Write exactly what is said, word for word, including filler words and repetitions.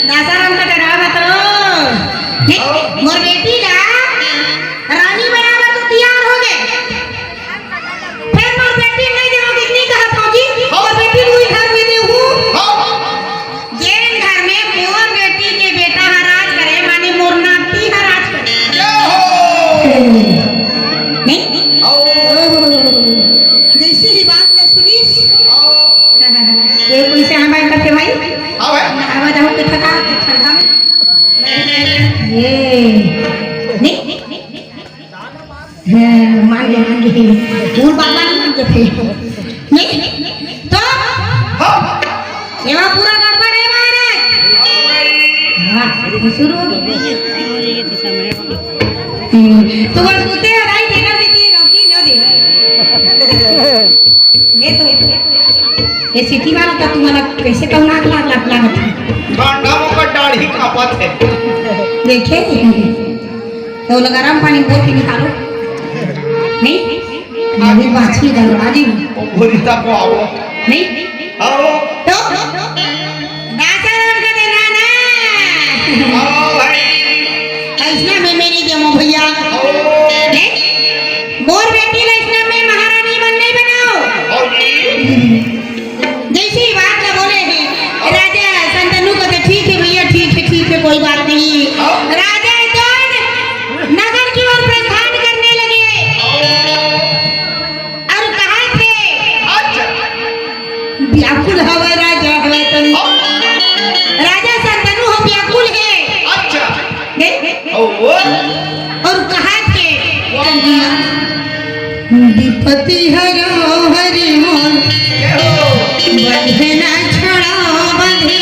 दासाराम का डरावा तो। नहीं, मोर बेटी ला रानी बनावा तो तैयार हो गए। फिर मोर बेटी नहीं देवो, कितनी कहा फौजी? मोर बेटी वही घर में देहूँ। जेन घर में मोर बेटी के बेटा ह राज करे, माने मोर नाती ह राज करे। नहीं? जैसे ही बात न सुनिस, ये कोई से हमारे करते भाई? हाँ भाई। आवाज आऊ के ठका, ठका में। ये, नहीं? हाँ, मान गए, मान गए। पूर्ण बात मान गए थे। नहीं? तो? सेवा पूरा गड़बड़ है महाराज। हाँ, शुरू हो गया। हम्म, तो बस उते हो रही, देखा देती है, गौकी न दे। ये तो, ये तो, ये सिटी वाला का तुम्हारा कैसे कहूँ, नाक लाग, लाग, लागत है। गांडा मुका दाढ़ी कापत है। देखे? तो लगा राम पानी बोल के निकालो। नहीं? अभी बाछी गड़बड़ा जी। वो भोरी तक को आवो। नहीं? आओ। तो? दासाराम का देना ना। आओ भाई। ऐसना में मेरी देमो भैया। आओ। नहीं? मोर बेटी ला ऐसना में महारानी बन नहीं बनाओ। आओ जी। जैसे ही बात ला बोले हैं, राजा संतनु कहते, "ठीक है भैया, ठीक है, ठीक है, कोई बात नहीं।" आओ। राजा तो नगर की ओर प्रस्थान करने लगे। आओ। और कहा थे, अच्छा। व्याकुल हवे राजा हवे तनु। राजा संतनु हो व्याकुल है। अच्छा। दे? ओ, ओ। और कहा थे, वाह। विपति हरो हरि मोर, ये हो। बंधना छुड़ाओ बंधे